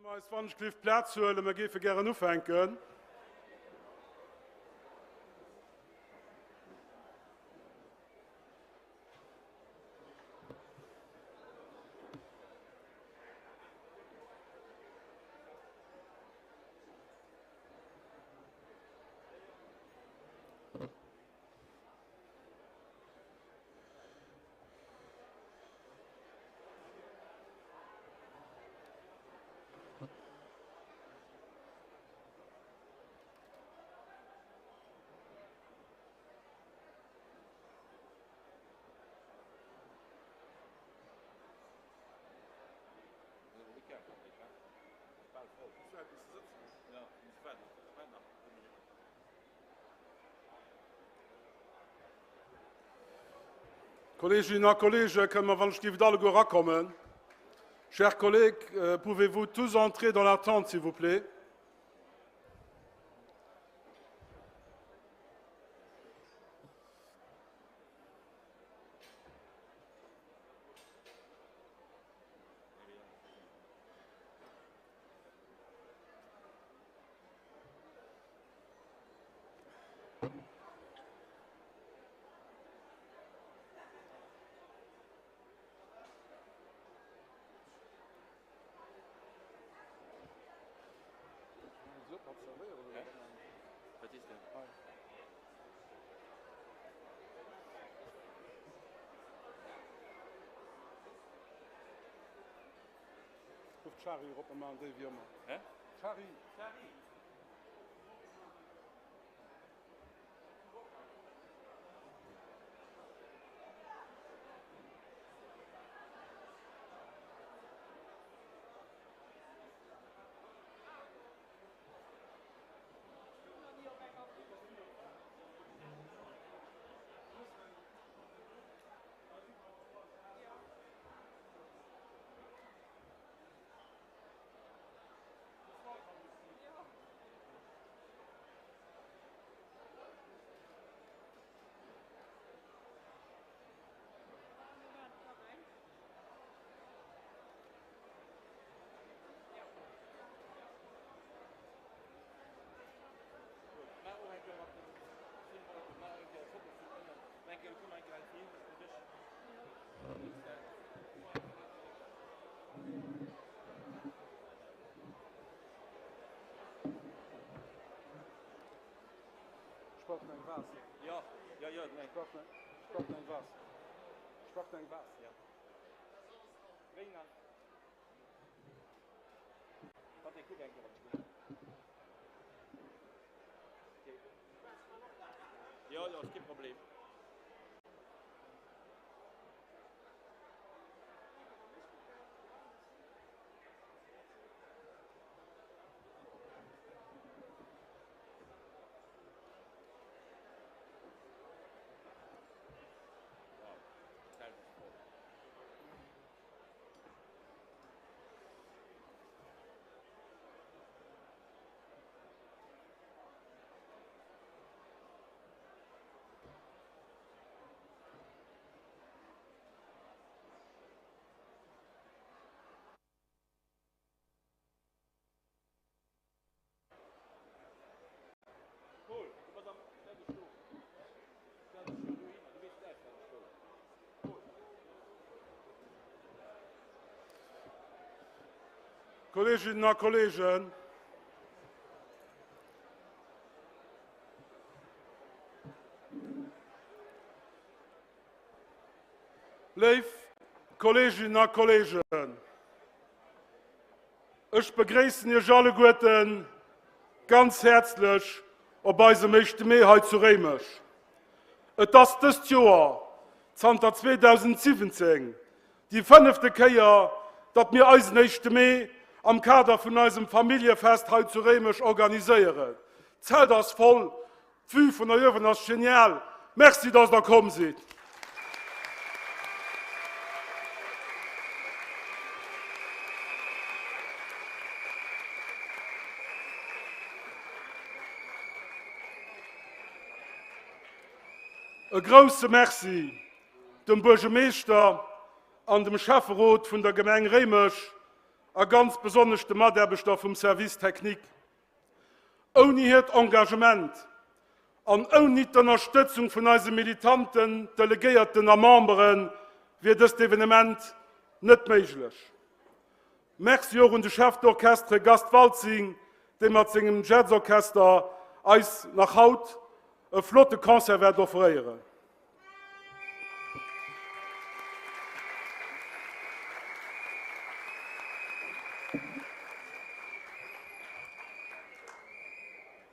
Kënne mer eis wannechgelift Plaz huelen? Mer géife gären ufänken. Kolleeginnen a Kolleegen, kënne mer wann ech géif alleguer erakommen? Chers collègues, euh, pouvez-vous tous entrer dans la tente, s'il vous plaît? Ruff d'Shari erop, mer maachen déi wéi ëmmer. Shari! Ech brauch eng Vase. Jo, jo, jo, Ech brauch ech brauch eng Vase. Ech brauch eng Vase. Ja. Gréng an. Patrick, kuck eng Kéier, wat ech gemaach hunn. Okay. Jo, jo, ass kee Problem. Kolleeginnen a Kolleegen, léif Kolleeginnen a Kolleegen, Ech begréissen Iech alleguerten ganz häerzlech op eisem éischte Mee hei zu Réimech. Et ass dëst Joer, zanter 2017, déi fënnefte Kéier, datt mir eisen éischte Mee am Kader vun eisem Familljefest hei zu Réimech organiséieren. D'Zelt ass voll, D'Vue vun der uewen ass genial. Merci dass der komm sidd. E grousse Merci dem Buergemeeschter an dem Schäfferot vun der Gemeng Réimech. A ganz besonnesch de Mataarbechter vum Service technique. Ouni hiert Engagement an ouni d'Ënnerstëtzung vun eise Militanten, Delegéierten a Membere wier dëst Evenement net méiglech. Merci och un de Chef d'Orchestre Gast Waltzing, dee mat sengem Jazzorchester eis nach haut e flotte Concert wäert offréieren.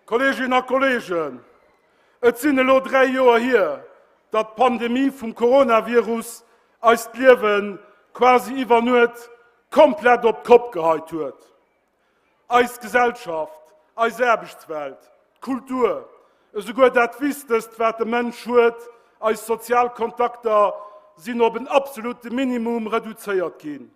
Kolleeginnen a Kolleegen, et sinn elo 3 Joer hier, datt d'Pandemie vum Coronavirus eist Liewe quasi iwwer Nuet komplett op d'Kopp geheit huet. Eis Gesellschaft, eis Aarbechtswelt, d'Kultur, esouguer dat Wichtegst, wat e Mënsch huet, eis sozial Kontakter, sinn op en absolute Minimum reduzéiert ginn.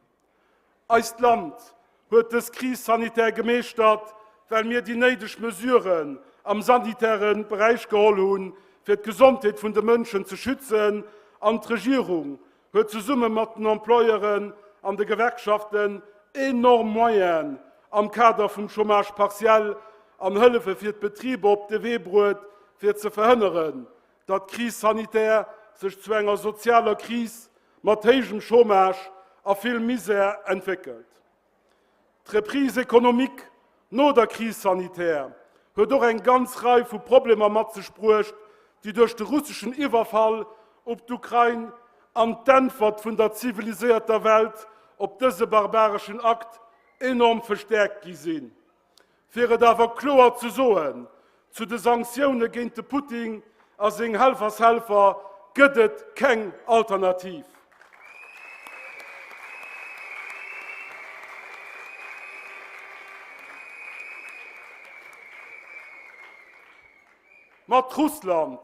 Eist Land huet dës Crise sanitaire gemeeschtert, well mir déi néideg Mesuren am sanitäre Beräich geholl hunn, fir d'Gesondheet vun de Mënschen ze schützen, an d'Regierung huet zesumme mat den Employeuren an de Gewerkschaften enorm Moyenen am Kader vum Chômage partiel an Hëllefe fir d'Betriber op de Wee bruet, fir ze verhënneren, datt d'Crise sanitaire sech zu enger sozialer Kris mat héijem Chômage a vill Misär entwéckelt. D'Reprise économique no der Crise sanitaire huet och eng ganz Rei vu Problemer mat sech bruecht, déi duerch de russeschen Iwwerfall op d'Ukrain an d'Äntwert vun der ziviliséierter Welt op dëse barbareschen Akt enorm verstäerkt gi sinn. Fir et awer kloer ze soen, Zu de Sanktioune géint de Putin a seng Helfershelfer gëtt et keng Alternativ. Mat Russland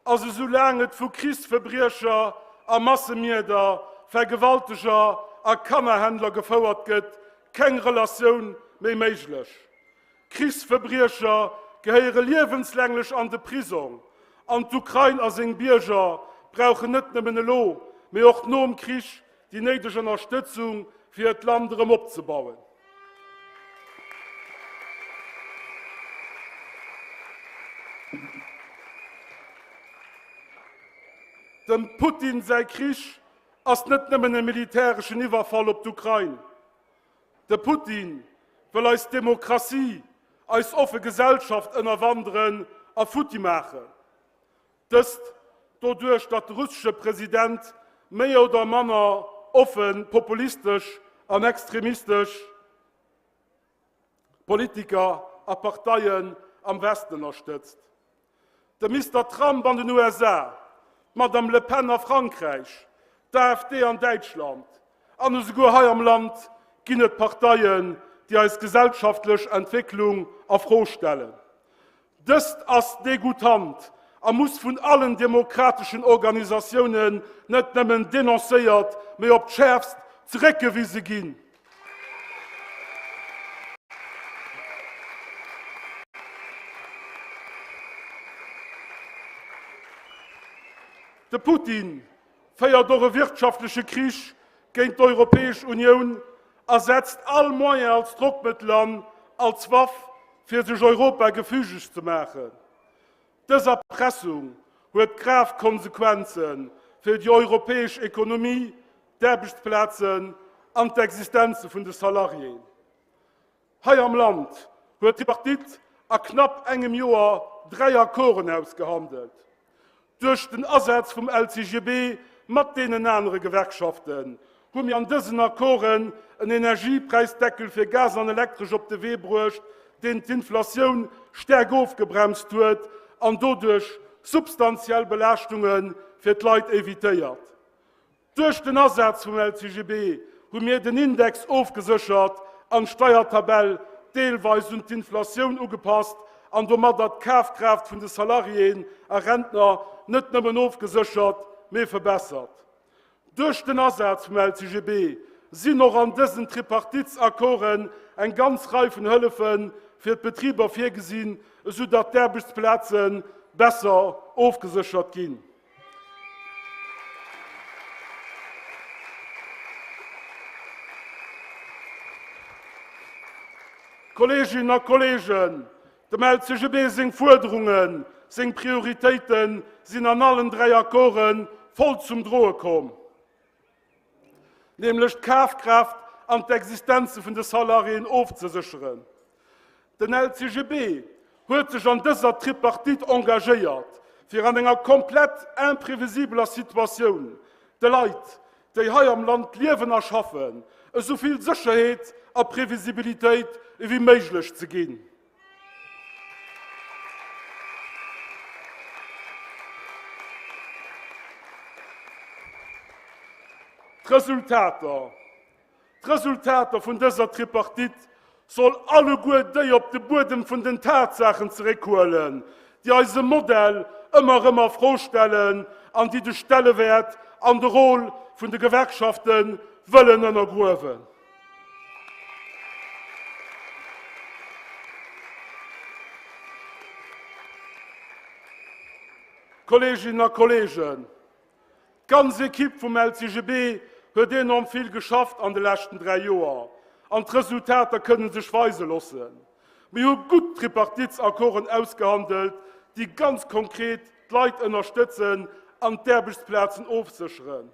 ass esou laang et vu Krichsvebriecher a Massemierder, Vergewalteger a Kannerhändler gefouert gëtt, keng Relatioun méi méiglech. Krichsvebriecher gehéiere liewenslänglech an de Prisong an d'Ukrain a seng Bierger brauchen net nëmmen elo, mee och nom Krich déi néideg Ënnerstëtzung, fir hiert Land erëm opzebauen. Dem Putin säi Krich ass net nëmmen e militäreschen Iwwerfall op d'Ukrain. De Putin wëll eis Demokratie, eis offe Gesellschaft ënnerwanderen a futti maachen. Dëst doduerch, datt de russesche President méi oder manner offe populistesch an extremistesch Politiker a Parteien am Westen ënnerstëtzt. De Mister Trump an den USA, d'Madame Le Pen a Frankräich, d'AfD an Däitschland an esouguer hei am Land ginn et Parteien, déi eis gesellschaftlech Entwécklung a Fro stellen. Dëst ass degoutant a muss vun allen demokrateschen Organisatiounen net nëmmen denoncéiert, mee op d'Schäerfst zeréckgewise ginn. De Putin féiert och e wirtschaftleche Krich géint d'Europäesch Unioun a setzt all Moyen als Drockmëttel an, als Waff, fir sech Europa gefügeg ze maachen. Dës Erpressung huet grav Konsequenze fir déi europäesch Ekonomie, d'Aarbechtsplazen an d'Existenze vun de Salariéen. Hei am Land huet d'Tripartite a knapp engem Joer 3 Accorden ausgehandelt. Duerch den Asaz vum LCGB mat deenen anere Gewerkschaften hu mir an dësen Accorden en Energiepräisdeckel fir Gas an Elektresch op de Wee bruecht, deen d'Inflatioun staark ofgebremst huet an doduerch substantiell Belaaschtunge fir d'Leit evitéiert. Duerch den Asaz vum LCGB hu mir den Index ofgeséchert an d'Steiertabell deelweis un d'Inflatioun ugepasst an domadder d'Kafkraaft vun de Salariéen a Rentner net nëmmen ofgeséchert, mee verbessert. Duerch den Asaz vum LCGB sinn och an dësen Tripartitsaccorden eng ganz Rei vun Hëllefe fir d'Betriber virgesinn, esou datt d'Aarbechtsplaze besser ofgeséchert ginn. Kolleeginnen a Kolleegen, dem LCGB seng Fuerderungen, seng Prioritéite sinn an allen 3 Accorde voll zum Droe komm, nämlech d'Kafkraaft an d'Existenze vun de Salariéen ofzesécheren. Den LCGB huet sech an dëser Tripartite engagéiert, fir an enger komplett imprevisibeler Situatioun de Leit, déi hei am Land liewen a schaffen, esou vill Sécherheet a Previsibilitéit ewéi méiglech ze ginn. D'Resultater D'Resultater vun dëser Tripartite soll alleguer déi op de Buedem vun den Tatsaachen zeréckhuelen, déi eise Modell ëmmer erëm a Fro stellen an déi de Stellewäert an de Rôle vun de Gewerkschafte wëllen ënnergruewen. Kolleeginnen a Kolleegen, D'ganz Ekipp vum LCGB huet enorm vill geschafft an de leschten 3 Joer an d'Resultater kënne sech weise loossen. Mir hu gutt Tripartitsaccorden ausgehandelt, déi ganz konkret d'Leit ënnerstëtzen an d'Aarbechtsplazen ofsécheren.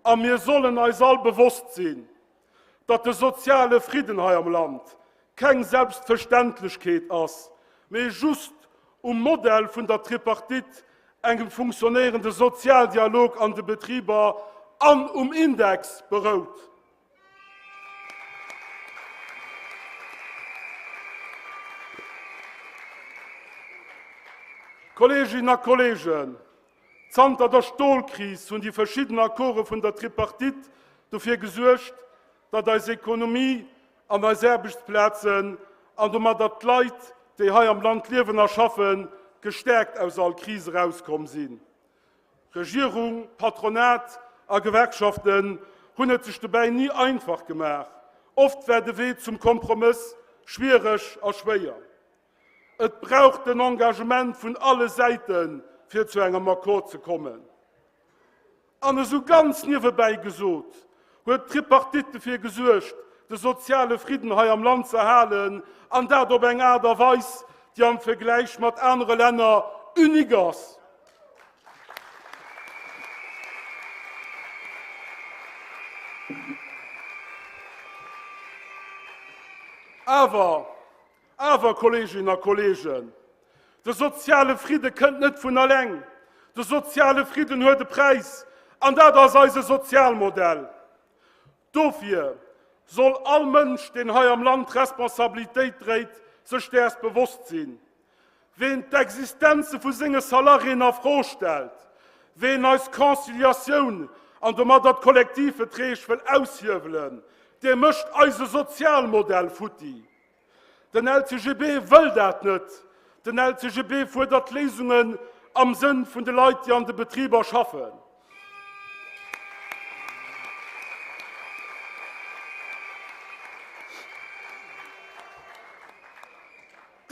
A mir sollen eis all bewosst sinn, datt de soziale Fridden hei am Land keng Selbstverständlechkeet ass, mee just um Modell vun der Tripartite, engem funktionéierende Sozialdialog an de Betriber an um Index berout. Kolleeginnen a Kolleegen, Zanter der Stolkris hunn déi verschidden Accorde vun der Tripartite dofir gesuergt, datt eis Ekonomie an eis Aarbechtsplazen an domadder d'Leit, déi hei am Land liewen a schaffen, gestäerkt aus all Kris erauskomm sinn. Regierung, Patronat a Gewerkschaften hunn et sech dobäi ni einfach gemaach. Oft war de Wee zum Kompromëss schwiereg a schwéier. Et brauch den Engagement vun alle Säiten, fir zu engem Accord ze kommen. An esou ganz niewebäi gesot, huet d'Tripartite dofir gesuergt, de soziale Fridden hei am Land ze erhalen, an dat op eng Aart a Weis, déi am Vergläich mat anere Länner unique ass. Awer Awer, Kolleeginnen a Kolleegen, de soziale Fridde kënnt net vun alleng. De soziale Fridden huet e Präis, an dat ass eise Sozialmodell. Dofir soll all Mënsch, deen hei am Land Responsabilitéit dréit, sech däers bewosst sinn. Ween d'Existenze vu senge Salariéen a Fro stellt, ween eis Conciliatioun an domadder d'Kollektivverträg wëll aushiewelen, dee mécht eise Sozialmodell futti. Den LCGB wëll dat net. Den LCGB fuerdert Léisungen am Sënn vun de Leit, déi an de Betriber schaffen.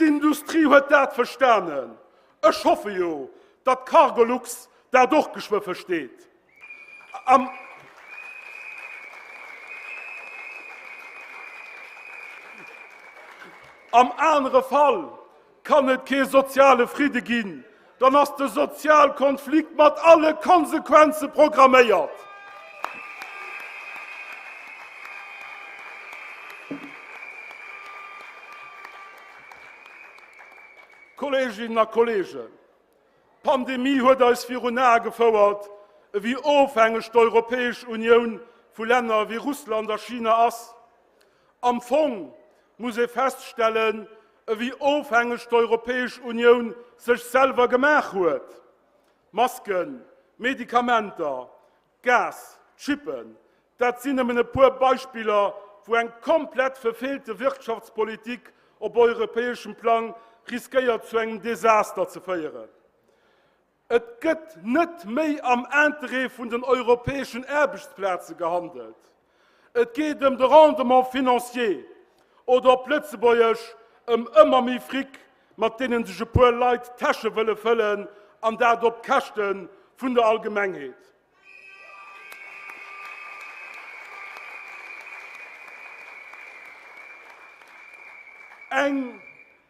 D'Industrie huet dat verstanen. Ech hoffe jo, datt d'Cargolux dat och geschwë versteet. Am Am anere Fall kann et kee soziale Fridde ginn, dann ass de Sozialkonflikt mat alle Konsequenze programméiert. Kolleeginnen a Kolleegen, D'Pandemie huet eis virun Ae gefouert, ewéi ofhängeg d'Europäesch Unioun vu Länner ewéi Russland a China ass. Am Fong muss ee feststellen, ewéi ofhängeg d'Europäesch Unioun sech selwer gemaach huet. Masken, Medikamenter, Gas, Chippen, dat sinn nëmmen e puer Beispiller, wou eng komplett verfeelte Wirtschaftspolitik op europäeschem Plang riskéiert zu engem Desaster ze féieren. Et gëtt net méi am Interêt vun den europäeschen Aarbechtsplaze gehandelt. Et geet ëm de Rendement financier oder op Lëtzebuergesch ëm ëmmer méi Fric, mat deenen sech e puer Leit d'Täsche wëlle fëllen, an dat op d'Käschte vun der Allgemengheet. Eng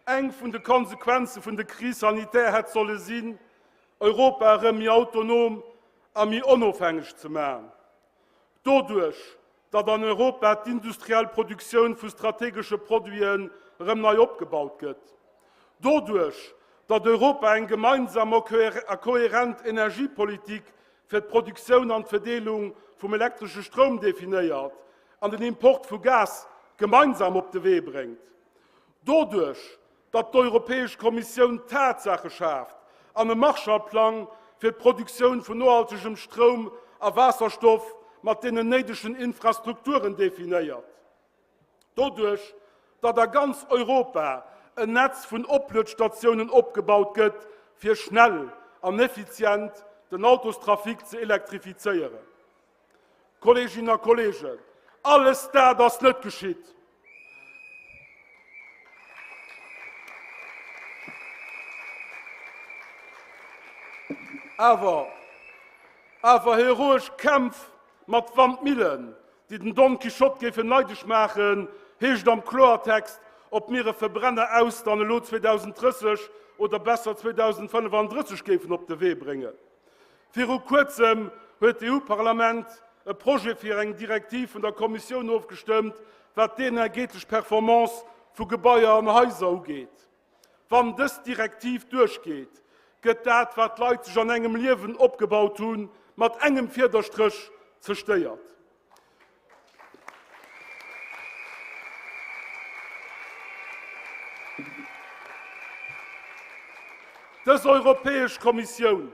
eng vun de Konsequenze vun de Crise sanitaire hätt solle sinn, Europa erëm méi autonom a méi onofhängeg ze maachen. Doduerch, datt an Europa d'industriell Produktioun vu strategesche Produiten erëm nei opgebaut gëtt. Doduerch, datt Europa eng gemeinsam a kohärent Energiepolitik fir d'Produktioun an d'Verdeelung vum elektresche Stroum definéiert an den Import vu Gas gemeinsam op de Wee bréngt. Doduerch, datt d'Europäesch Kommissioun Tatsaache schaaft an e Marshallplang fir d'Produktioun vun nohaltegem Stroum a Waasserstoff mat deenen néidegen Infrastrukturen definéiert. Doduerch, datt a ganz Europa en Netz vun Opluetstatiounen opgebaut gëtt, fir schnell an effizient den Autostrafic ze elektrifizéieren. Kolleeginnen a Kolleegen, alles dat ass net geschitt. Awer, awer heroesch Kämpf mat Wandmillen, déi den Don Quichotte géifen neideg maachen, heescht am Kloertext, ob mir e Verbrenner aus dann elo 2030 oder besser 2035 géifen op de Wee bréngen. Viru kuerzem huet d'EU-Parlament e Projet fir eng Direktiv vun der Kommissioun ofgestëmmt, wat d'energetesch Performance vu Gebaier an Haiser ugeet. Wann dës Direktiv duerchgeet, gëtt dat, wat d'Leit sech an engem Liewen opgebaut hunn, mat engem Fiederstréch zerstéiert. Dës Europäesch Kommissioun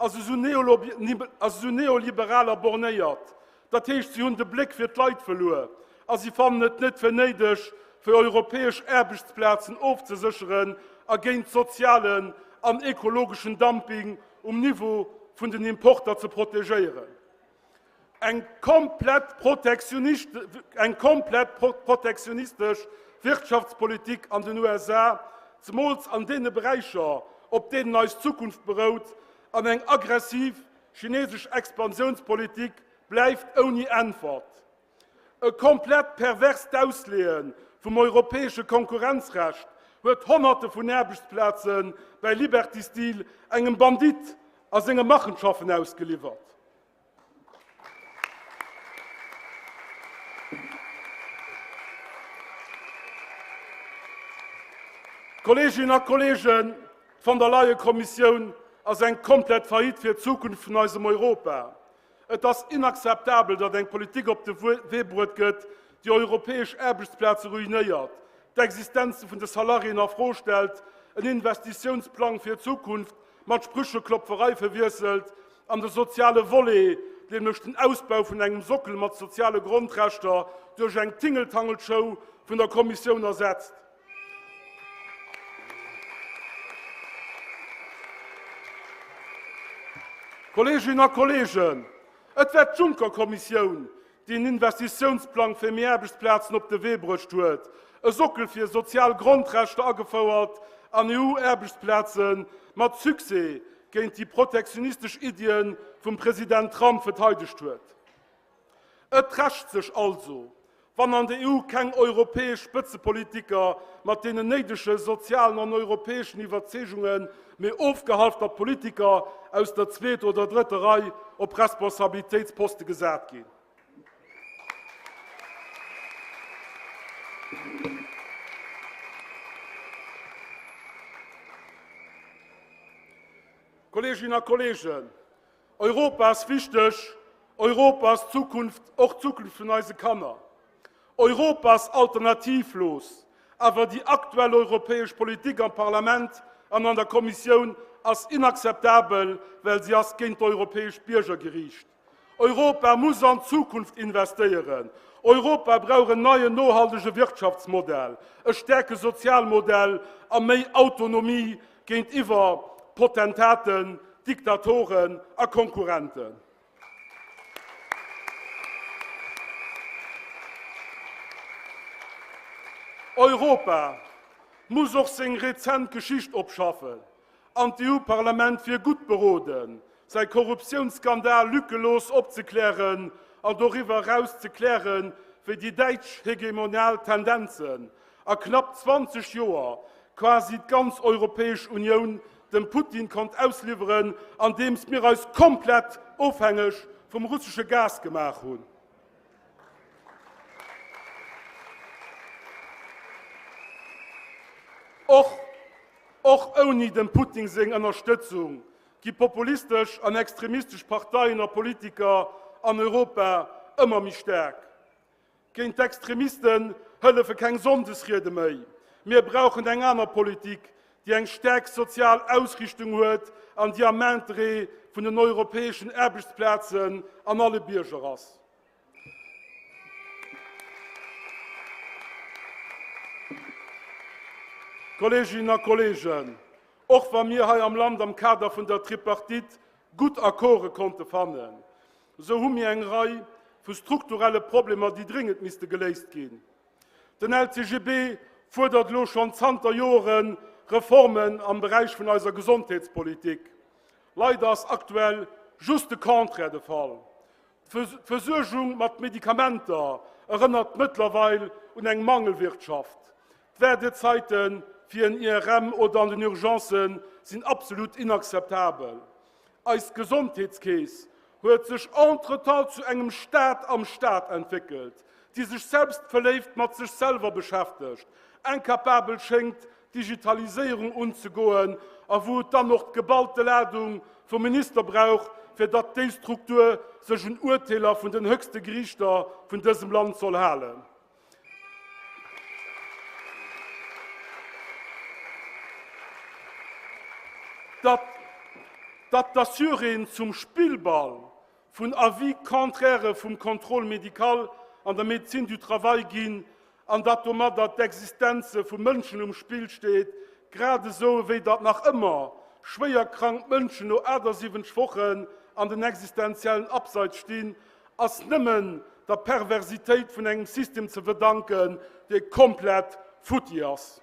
ass esou neoliberal a bornéiert, dat heescht, si hunn de Bléck fir d'Leit verluer a si fannen et net fir néideg, fir europäesch Aarbechtsplazen ofzesécheren a géint sozialen an ekologeschen Dumping um Niveau vun den Importer ze protegéieren. Eng komplett protektionistesch Wirtschaftspolitik an den USA, zemools an deene Beräicher, op deenen eis Zukunft berout, an eng aggressiv chinesesch Expansiounspolitik bleift ouni Äntwert. E komplett perverst Ausleeë vum europäesche Konkurrenzrecht huet Honnerte vun Aarbechtsplaze bei Liberty Steel engem Bandit a senge Machenschaffen ausgeliwwert. Kolleeginnen a Kolleegen, d'Von der Leyen-Kommissioun ass eng komplett Faillite fir d'Zukunft vun eisem Europa. Et ass inakzeptabel, datt eng Politik op de Wee bruet gëtt, déi europäesch Aarbechtsplaze ruinéiert, d'Existenze vun de Salariéen a Fro stellt, en Investitiounsplang fir d'Zukunft mat Sprücheklopferei verwiesselt an de soziale Volet, nämlech den Ausbau vun engem Sockel mat soziale Grondrechter, duerch eng Tingeltangelshow vun der Kommissioun ersetzt. Kolleeginnen a Kolleegen, et war d'Juncker-Kommissioun, déi en Investitiounsplang fir méi Aarbechtsplazen op de Wee bruecht huet, e Sockel fir sozial Grondrechter agefouert an EU-Aarbechtsplaze mat Succès géint déi protektionistesch Iddie vum President Trump verteidegt huet. Et rächt sech also, wann an der EU keng europäesch Spëtzepolitiker mat deenen néidege sozialen an europäeschen Iwwerzeegungen, mee ofgehalftert Politiker aus der zweeter oder drëtter Rei op Responsabilitéitsposte gesat ginn. Kolleeginnen a Kolleegen, Europa ass wichteg, Europa ass d'Zukunft, och d'Zukunft vun eise Kanner. Europa ass alternativlos, awer déi aktuell europäesch Politik am Parlament an an der Kommissioun ass inakzeptabel, well si ass géint d'europäesch Bierger geriicht. Europa muss an d'Zukunft investéieren. Europa brauch en neien nohaltege Wirtschaftsmodell, e staarke Sozialmodell a méi Autonomie géintiwwer Potentaten, Diktatoren a Konkurrenten. Europa muss och seng rezent Geschicht opschaffen an d'EU-Parlament wier gutt beroden, säi Korruptiounsskandal lückelos opzeklären an doriwwer eraus ze klären, wéi déi däitsch hegemonial Tendenzen. A knapp 20 Joer quasi d'ganz Europäesch Unioun dem Putin konnt ausliwweren, andeems mir eis komplett ofhängeg vum russesche Gas gemaach hunn. Och och ouni dem Putin seng Ënnerstëtzung gi populistesch an extremistesch Parteien a Politiker an Europa ëmmer méi staark. Géint d'Extremisten hëllefe keng Sonndesriede méi. Mir brauchen eng aner Politik, déi eng staark sozial Ausrichtung huet an déi am Interêt vun den europäeschen Aarbechtsplazen an alle Bierger ass. Kolleeginnen a Kolleegen, och wa mir hei am Land am Kader vun der Tripartite gutt Accorde konnte fannen, esou hu mir eng Rei vu strukturelle Problemer, déi dringend misste geléist ginn. Den LCGB fuerdert elo schonn zanter Joere Reformen am Beräich vun eiser Gesondheetspolitik. Leider ass aktuell just de Contraire de Fall. D'Versuergung mat Medikamenter erënnert mëttlerweil un eng Mangelwirtschaft. D'Waardezeite fir en IRM oder an den Urgencë sinn absolut inakzeptabel. Eis Gesondheetskeess huet sech entretemps zu engem Staat am Staat entwéckelt, déi sech selbstverléift mat sech selwer beschäftegt, incapabel schéngt d'Digitaliséierung unzegoen a wou et dann och d'geballte Ladung vum Minister brauch, fir datt déi Struktur sech un Urteeler vun den höchste Geriichter vun dësem Land soll halen. Datt datt d'Assuréen zum Spillball vun Avis contraire vum Contrôle médical an der Médecine du travail ginn an datt domadder d'Existenze vu Mënschen um Spill steet, grad esou ewéi datt nach ëmmer schwéier krank Mënschen no 78 Wochen an den existenziellen Abseits stinn, ass nëmmen der Perversitéit vun engem System ze verdanken, dee komplett futti ass.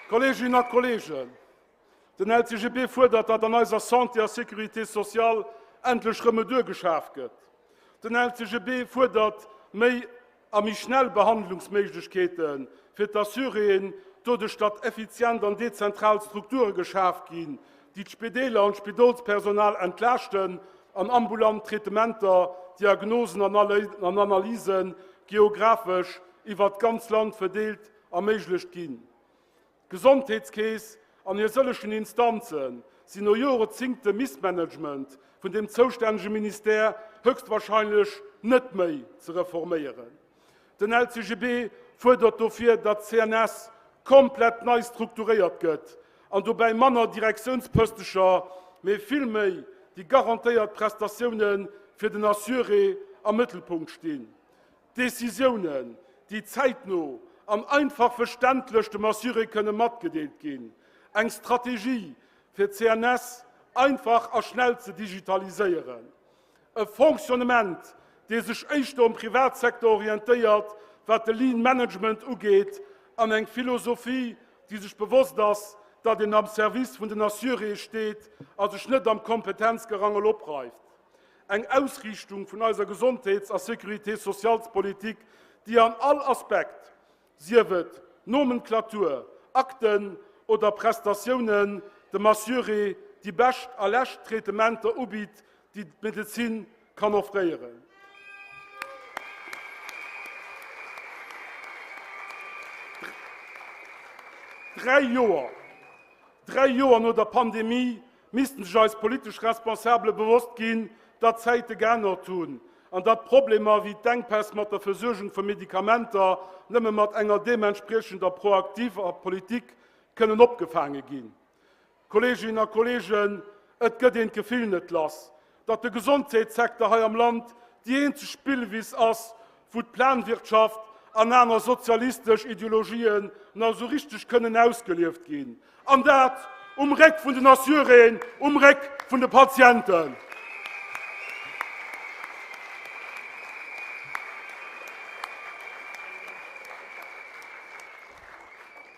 Kolleeginnen a Kolleegen, den LCGB fuerdert, datt an eiser Santé a Sécurité sociale endlech Remedur geschaf gëtt. Den LCGB fuerdert méi a méi schnell Behandlungsméiglechkeete fir d'Assuréen, doduerch datt effizient an dezentral Strukture geschaf ginn, déi d'Spideeler an d'Spidolspersonal entlaaschten an ambulant Traitementer, Diagnosen an Analyse geographesch iwwert d'ganz Land verdeelt erméiglecht ginn. D'Gesondheetskeess an hir sëllechen Instanze sinn no Jorezingte Missmanagement vun dem zoustännege Ministère höchstwahrscheinlech net méi ze reforméieren. Den LCGB fuerdert dofir, datt d'CNS komplett nei strukturéiert gëtt an dobäi manner Direktiounspöstecher, mee vill méi déi garantéiert Prestatioune fir den Assuré am Mëttelpunkt stinn. Decisiounen, déi zäitno an einfach verständlech dem Assuré kënne matgedeelt ginn, eng Strategie, fir d'CNS einfach a schnell ze digitaliséieren, e Fonctionnement, dee sech éischter um Privatsecteur orientéiert, wat de Lean Management ugeet, an eng Philosophie, déi sech bewosst ass, datt een am Service vun den Assuréë steet a sech net am Kompetenzgerangel opreift. Eng Ausriichtung vun eiser Gesondheets a Sécurité-sociales-Politik, déi an all Aspekt, sief et Nomenklatur, Akten oder Prestatiounen, dem Assuré déi bescht a lescht Traitementer ubitt, déi d'Medezin kann offréieren. Dräi Joer, dräi Joer no der Pandemie missten sech eis politesch Responsabele bewosst ginn, datt d'Zäite geännert hunn an datt Problemer wéi d'Enkpäss mat der Versuergung vu Medikamenter nëmme mat enger deementspriechender proaktiver Politik kënnen opgefaange ginn. Kolleeginnen a Kolleegen, et gëtt een d'Gefill net lass, datt de Gesondheetssecteur hei am Land déi eenzeg Spillwiss ass, wou d'Planwirtschaft an aner sozialistesch Ideologien nach esou richteg kënnen ausgelieft ginn, an dat um Réck vun den Assuréen, um Réck vun de Patienten.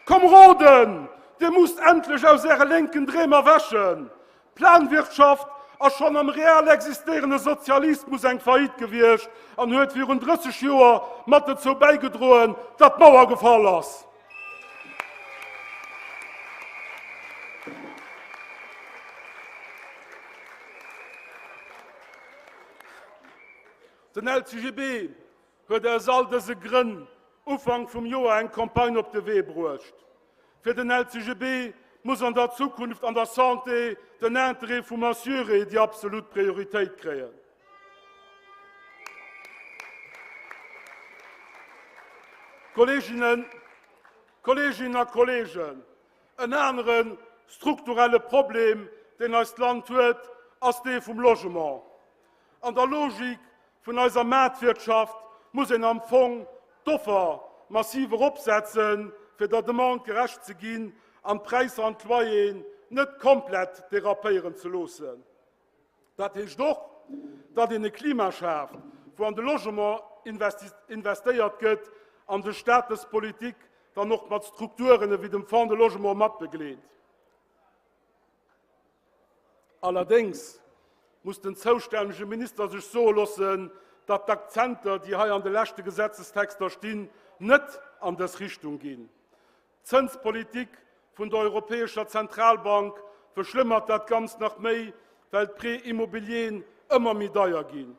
Komeroden, Dir musst endlech aus Äre lénken Dreem erwächen! Planwirtschaft ass schonn am real existéierende Sozialismus eng Faillite gewiescht an huet virun 30 Joer mat dozou bäigedroen, datt d'Mauer gefall ass. Den LCGB huet aus all dëse Grënn Ufank vum Joer eng Campagne op de Wee bruecht. Fir den LCGB muss an der Zukunft an der Santé den Interêt vum Assuré déi absolut Prioritéit kréien. Kolleeginnen, Kolleeginnen a Kolleegen, en anere strukturelle Problem, deen eist Land huet, ass dee vum Logement. An der Logik vun eiser Maartwirtschaft muss een am Fong d'Offer massiv eropsetzen, fir der Demande gerecht ze ginn an d'Präisser an d'Loyeren net komplett derapéieren ze loossen. Dat heescht och, datt een e Klima schaaft, wou an de Logement investéiert gëtt an de Staat dës Politik dann och mat Strukturen ewéi dem Fonds de Logement matbegleet. Allerdéngs muss den zoustännege Minister sech soe loossen, datt d'Akzenter, déi hei an de leschte Gesetzestexter stinn, net an dës Richtung ginn. D'Zënspolitik vun der Europäescher Zentralbank verschlëmmert dat Ganzt nach méi, well d'Prêts immobilieren ëmmer méi deier ginn.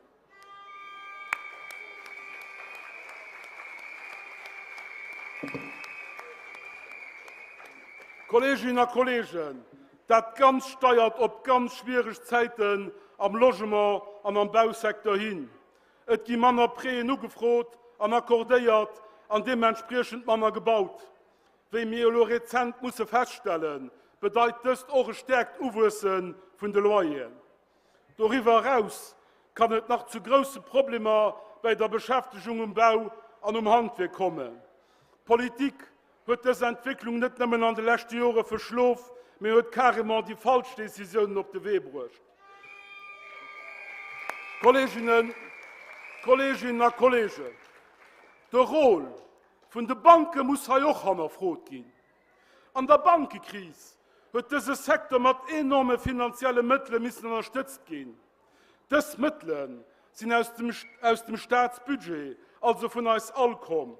Kolleeginnen a Kolleegen, dat Ganzt steiert op ganz schwiereg Zäiten am Logement an am Bausecteur hin. Et gi manner Prêten ugefrot an accordéiert an deementspriechend manner gebaut. Wéi mir elo rezent musse feststellen, bedeit dëst och e stäerkt Uwuesse vun de Loyeren. Doriwwer eraus kann et nach zu grousse Problemer bäi der Beschäftegung um Bau an um Handwierk kommen. D'Politik huet dës Entwécklung net nëmmen an de leschte Jore verschlof, mee huet carrément déi falsch Decisiounen op de Wee bruecht. Kolleeginnen, Kolleeginnen a Kolleegen, de Rôle vun de Banke muss hei och hannerfrot ginn. An der Bankekris huet dëse Secteur mat enorme finanzielle Mëttele missen ënnerstëtzt ginn. Dës Mëttele sinn aus dem aus dem Staatsbudget, also vun eis all, komm.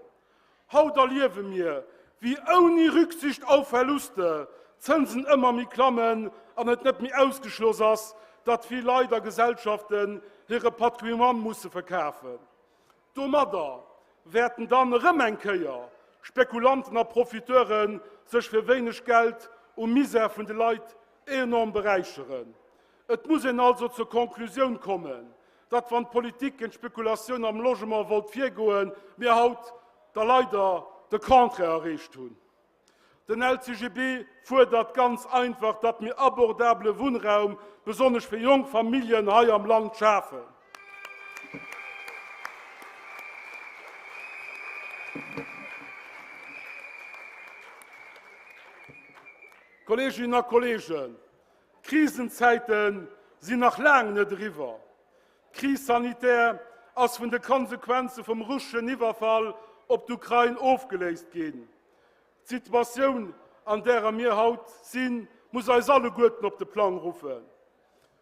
Haut erliewe mir, wéi ouni Rücksicht auf Verluste d'Zënsen ëmmer méi klammen an et net méi ausgeschloss ass, datt vill Leit a Gesellschaften hire Patrimoine musse verkafen. Domadder wäerten dann erëm eng Kéier Spekulanten a Profiteure sech fir wéineg Geld um Misär vun de Leit enorm beräicheren. Et muss een also zur Konklusioun kommen, datt wann d'Politik géint d'Spekulatioun am Logement wollt virgoen, mir haut da leider de Contraire erreecht hunn. Den LCGB fuerdert ganz einfach, datt mir abordabele Wunnraum, besonnesch fir jonk Familljen hei am Land schafen. Kolleeginnen a Kolleegen, d'Krisenzäite sinn nach laang net eriwwer. D'Crise sanitaire ass vun de Konsequenze vum russeschen Iwwerfall op d'Ukrain ofgeléist ginn. D'Situatioun, an därer mir haut sinn, muss eis alleguerten op de Plang ruffen.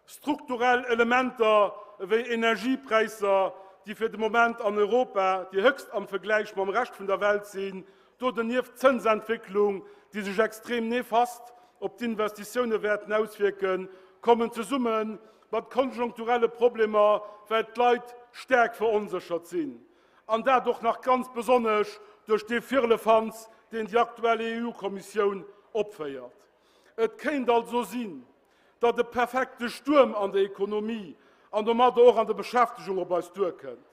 Strukturell Elementer ewéi Energiepräisser, déi fir de Moment an Europa déi höchst am Vergläich mam Rescht vun der Welt sinn, do donieft d'Zënsentwécklung, déi sech extrem nefast op d'Investitioune wäerten auswierken, kommen zesumme mat konjunkturelle Problemer, well d'Leit staark veronséchert sinn. An dat och nach ganz besonnesch duerch dee Firlefanz, deen déi aktuell EU-Kommissioun opféiert. Et kéint also sinn, datt e perfekte Stuerm an der Ekonomie an domadder och an der Beschäftegung op eis duerkënnt.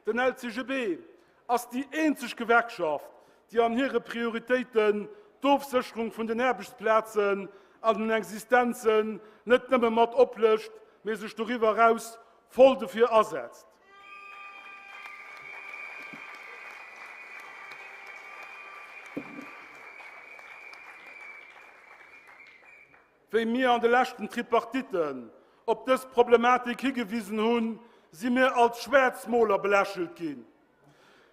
Den LCGB ass déi eenzeg Gewerkschaft, déi an hire Prioritéiten d'Ofsécherung vun den Aarbechtsplazen an den Existenzen net nëmme mat oplëscht, mee sech doriwwer eraus voll dofir asetzt. Wéi mir an de leschten Tripartitten op dës Problematik higewisen hunn, si mir als Schwaarzmoler belächelt ginn.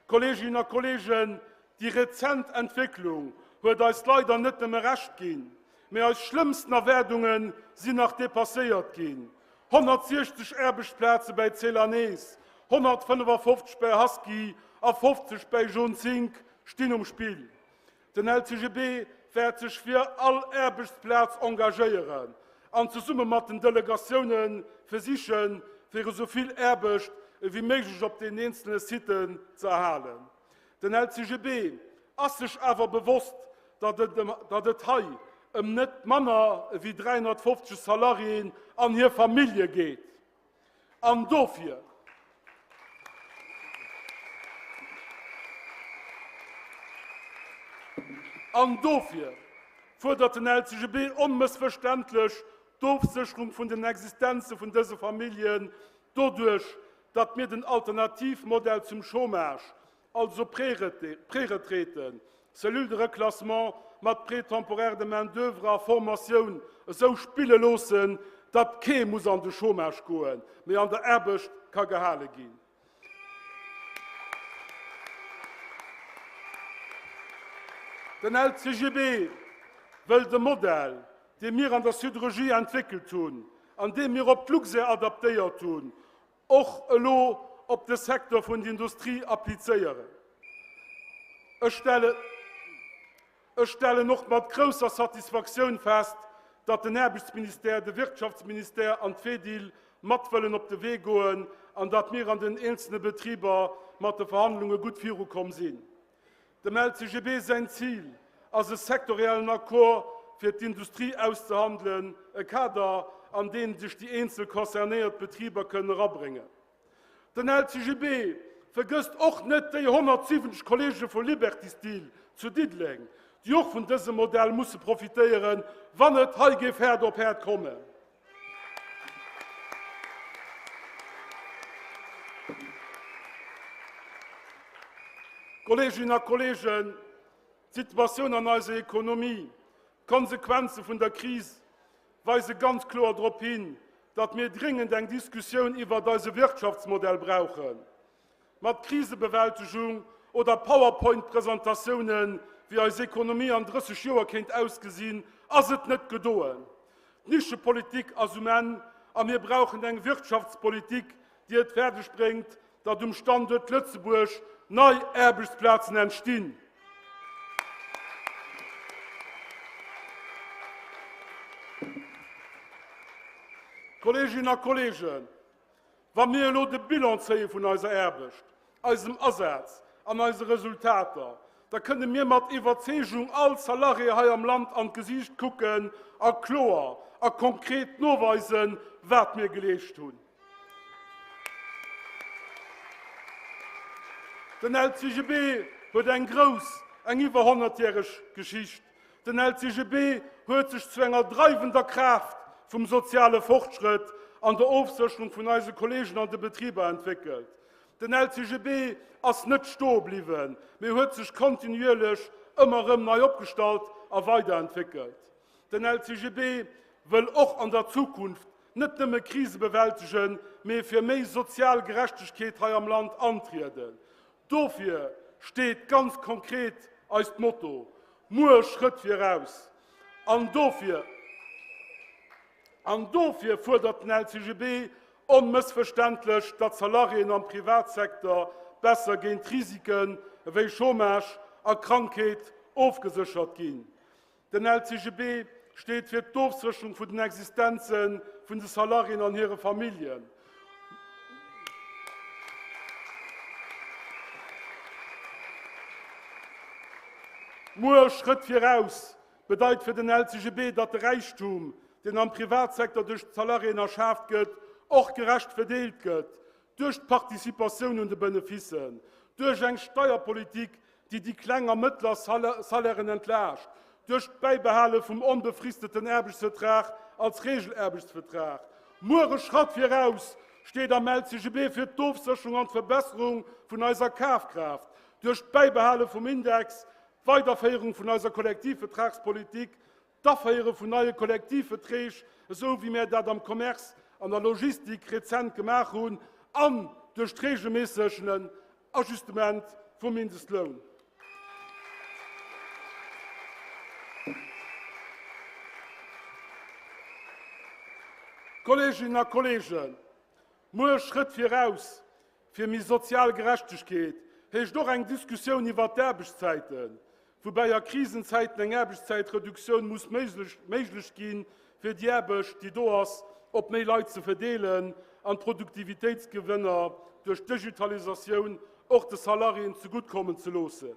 Kolleeginnen a Kolleegen, déi rezent Entwécklung huet eis leider net nëmme Recht ginn, mee eis schlëmmsten Erwaardunge sinn nach depasséiert ginn. 160 Aarbechtsplaze bäi Celanese, 155 bäi Husky a 50 bäi Jaune Zinc stinn um Spill. Den LCGB wäert sech fir all Aarbechtsplaz engagéieren an zesumme mat den Delegatioune versichen, fir esou vill Aarbecht ewéi méiglech op den eenzele Siten ze erhalen. Den LCGB ass sech awer bewosst, datt et hei ëm net manner ewéi 350 Salariéen an hir Famillje geet. An dofir. An dofir fuerdert den LCGB onmëssverständlech d'Ofsécherung vun den Existenze vun dëse Familljen doduerch, datt mir den Alternativmodell zum Chômage, also Préretraiten, Cellule de reclassement mat Prêt temporaire de main d'oeuvre a Formatioun esou spille loossen, datt kee muss an de Chômage goen, mee an der Aarbecht ka gehale ginn. Den LCGB wëll de Modell, dee mir an der Siderurgie entwéckelt hunn an dee mir op d'Luxair adaptéiert hunn, och elo op de Secteur vun der Industrie applizéieren. Ech stellen, ech stellen och mat grousser Satisfaktioun fest, datt den Aarbechtsministère, de Wirtschaftsministère an d'FEDIL mat wëllen op de Wee goen an datt mir an den eenzelne Betriber mat de Verhandlunge gutt virukomm sinn. Dem LCGB säin Zil ass e sektoriellen Accord fir d'Industrie auszehandelen, e Kader, an deen sech déi eenzel concernéiert Betriber kënnen erabréngen. Den LCGB vergësst och net déi 170 Kollege vu Liberty Steel zu Diddeleng, déi och vun dësem Modell musse profitéieren, wann et hei géif haart op haart kommen. Kolleeginnen a Kolleegen, d'Situatioun an eiser Ekonomie, d'Konsequenze vun der Kris weise ganz kloer drop hin, datt mir dringend eng Diskussioun iwwert eise Wirtschaftsmodell brauchen. Mat Krisebewältegung oder Powerpoint-Presentatiounen, wéi eis Ekonomie an 30 Joer kéint ausgesinn, ass et net gedoen. D'Nischepolitik ass um Enn a mir brauchen eng Wirtschaftspolitik, déi et fäerdeg bréngt, datt um Standuert Lëtzebuerg nei Aarbechtsplazen entstinn. Kolleeginnen a Kolleegen, Wa mir elo de Bilan zéie vun eiser Aarbecht, eisem Asaz an eise Resultater, da kënne mir mat Iwwerzeegung all Salarié hei am Land an d'Gesiicht kucken a kloer a konkret noweisen, wat mir geleescht hunn. Den LCGB huet eng grouss, eng iwwer honnertjäreg Geschicht. Den LCGB huet sech zu enger dreiwender Kraaft vum soziale Fortschrëtt an der Ofsécherung vun eise Kolleegen an de Betriber entwéckelt. Den LCGB ass net stoe bliwwen, mee huet sech kontinuierlech ëmmer erëm nei opgestallt a weiderentwéckelt. Den LCGB wëll och an der Zukunft net nëmme Krise bewältegen, mee fir méi sozial Gerechtegkeet hei am Land antrieden. Dofir steet ganz konkret eist Motto, Muer Schrëtt viraus. An dofir, an dofir fuerdert den LCGB onmëssverständlech, datt d'Salariéen am Privatsecteur besser géint Risiken ewéi Chômage a Krankheet ofgeséchert ginn. Den LCGB steet fir d'Ofsécherung vun den Existenze vun de Salariéen an hire Familljen. Muer Schrëtt viraus bedeit fir den LCGB, datt de Räichtum, deen am Privatsecteur duerch d'Salariéen erschaaft gëtt, och gerecht verdeelt gëtt, duerch d'Participatioun un de Benefissen, duerch eng Steierpolitik, déi déi kleng a mëttler Salairen entlaascht, duerch d'Bäibehale vum onbefristeten Aarbechtsvertrag als Reegelaarbechtsvertrag. Muer e Schratt viraus steet am LCGB fir d'Ofsécherung an d'Verbesserung vun eiser Kafkraaft, duerch d'Bäibehale vum Index, d'Weiderféierung vun eiser Kollektivvertragspolitik, D'Aféiere vun neie Kollektivverträg, esou wéi mär dat am Commerce an der Logistik rezent gemaach hunn, an duerch d'reegelméissegen Ajustement vum Mindestloun. Kolleeginnen a Kolleegen, muer Schrëtt viraus fir méi sozial Gerechtegkeet heescht och eng Diskussioun iwwert d'Aarbechtszäiten, woubäi a Krisenzäiten eng Aarbechtszäitreduktioun muss méiglech ginn, fir déi Aarbecht, déi do ass, op méi Leit ze verdeelen an d'Produktivitéitsgewënner duerch d'Digitalisatioun och de Salariéen zeguttkommen ze loossen.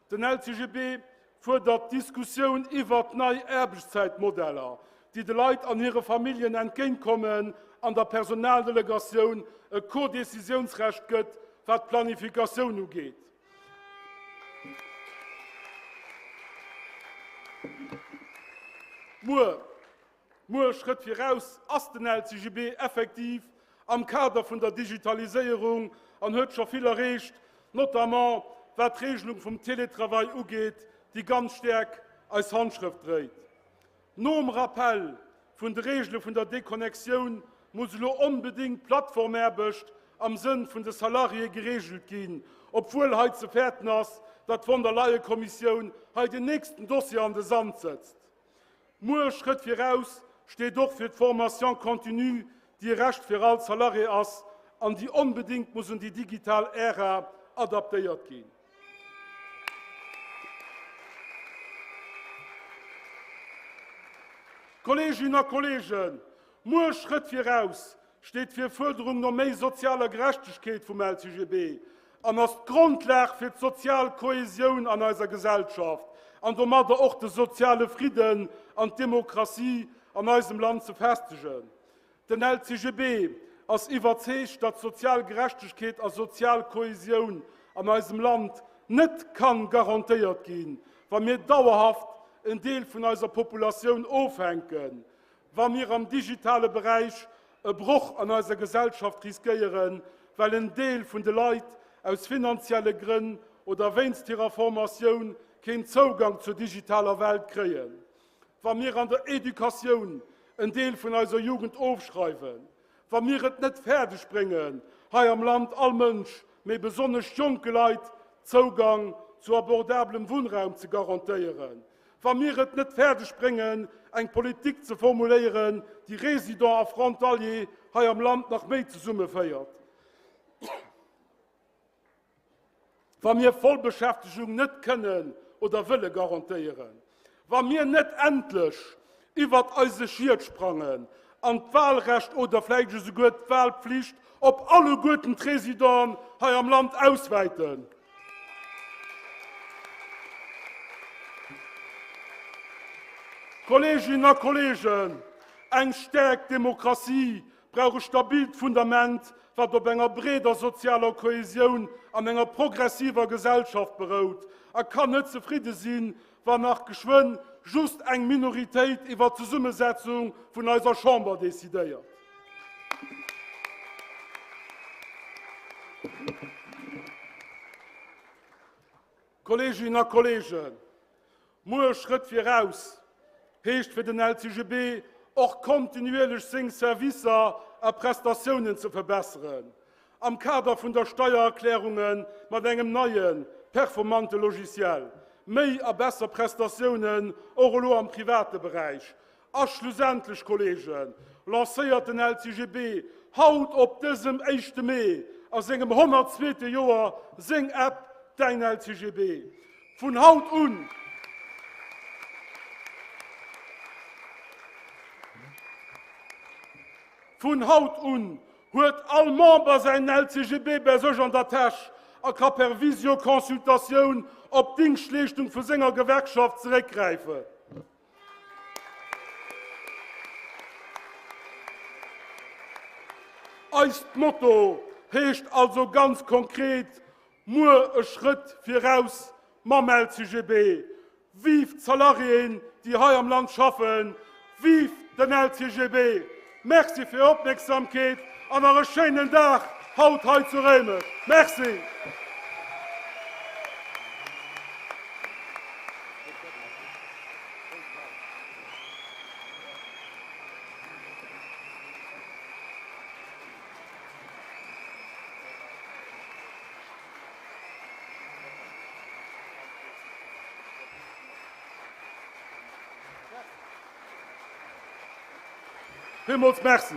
Den LCGB fuerdert d'Diskussioun iwwert nei Aarbechtszäitmodeller, déi de Leit an hire Familljen entgéintkommen an der Personaldelegatioun e Codécisiounsrecht gëtt, wat d'Planifikatioun ugeet. Muer, muer Schrëtt viraus ass den LCGB effektiv am Kader vun der Digitaliséierung an huet scho vill erreecht, notamment wat d'Regelung vum Télétravail ugeet, déi ganz staark eis Handschrëft dréit. Nom Rappell vun de Reegele vun der Deconnectioun muss elo onbedéngt d'Plattformaarbecht am Sënn vun de Salariéë gereegelt ginn, obwuel hei ze fäerten ass, datt d'Von der Leyen-Kommissioun hei den nächsten Dossier an de Sand sëtzt. Muer Schrëtt viraus steet och fir d'Formation continue, déi e Recht fir all Salarié ass an déi onbedéngt muss un déi digital Ära adaptéiert ginn. Kolleeginnen a Kolleegen, muer Schrëtt viraus steet fir Fuerderung no méi sozialer Gerechtegkeet vum LCGB an ass d'Grondlag fir d'sozial Kohesioun an eiser Gesellschaft an domadder och de soziale Fridden an d'Demokratie an eisem Land ze festegen. Den LCGB ass iwwerzeegt, datt sozial Gerechtegkeet a sozial Kohesioun an eisem Land net kann garantéiert ginn, wa mir dauerhaft en Deel vun eiser Populatioun ofhänken, wa mir am digitale Beräich e Broch an eiser Gesellschaft riskéieren, well en Deel vun de Leit aus finanzielle Grënn oder wéinst hirer Formatioun keen Zougang zur digitaler Welt kréien. Wa mir an der Educatioun en Deel vun eiser Jugend ofschreiwen, wa mir et net fäerdeg bréngen, hei am Land all Mënsch, mee besonnesch jonke Leit, Zougang zu abordablem Wunnraum ze garantéieren, wa mir et net fäerdeg bréngen, eng Politik ze formuléieren, déi Résident a Frontalier hei am Land nach méi zesummeféiert. Wa mir Vollbeschäftegung net kënnen oder wëlle garantéieren, wa mir net endlech iwwert eise Schiet sprangen an d'Wahlrecht oder vläicht esouguer d'Wahlpflicht op alleguerten d'Résidenten hei am Land auswäiten. Kolleeginnen a Kolleegen, eng staark Demokratie brauch e stabilt Fundament, wat op enger breeder sozialer Kohesioun an enger progressiver Gesellschaft berout, a kann net zefridde sinn, wann nach geschwënn just eng Minoritéit iwwer d'Zesummesetzung vun eiser Chamber decidéiert. Kolleeginnen a Kolleegen, muer Schrëtt viraus heescht fir den LCGB och kontinuierlech seng Servicer a Prestatiounen ze verbesseren, am Kader vun der Steiererklärunge mat engem neie performante Logiciel, méi a besser Prestatiounen och elo am private Beräich A schlussendlech, Kolleegen, lancéiert den LCGB haut op dësem éischte Mee a sengem 102. Joer seng App Däin LCGB. Vun haut un. Vun haut un huet all Member säin LCGB bei sech an der Täsch a ka per Visio-Consultatioun op d'Dingschtleeschtung vu senger Gewerkschaft zeréckgräifen. Eist Motto heescht also ganz konkret, Muer e Schrëtt viraus mam LCGB. Vive d'Salariéen, déi hei am Land schaffen! Vive den LCGB! Merci fir Är Opmierksamkeet an nach e schéinen Dag haut hei zu Réimech. Merci. Villmools Merci.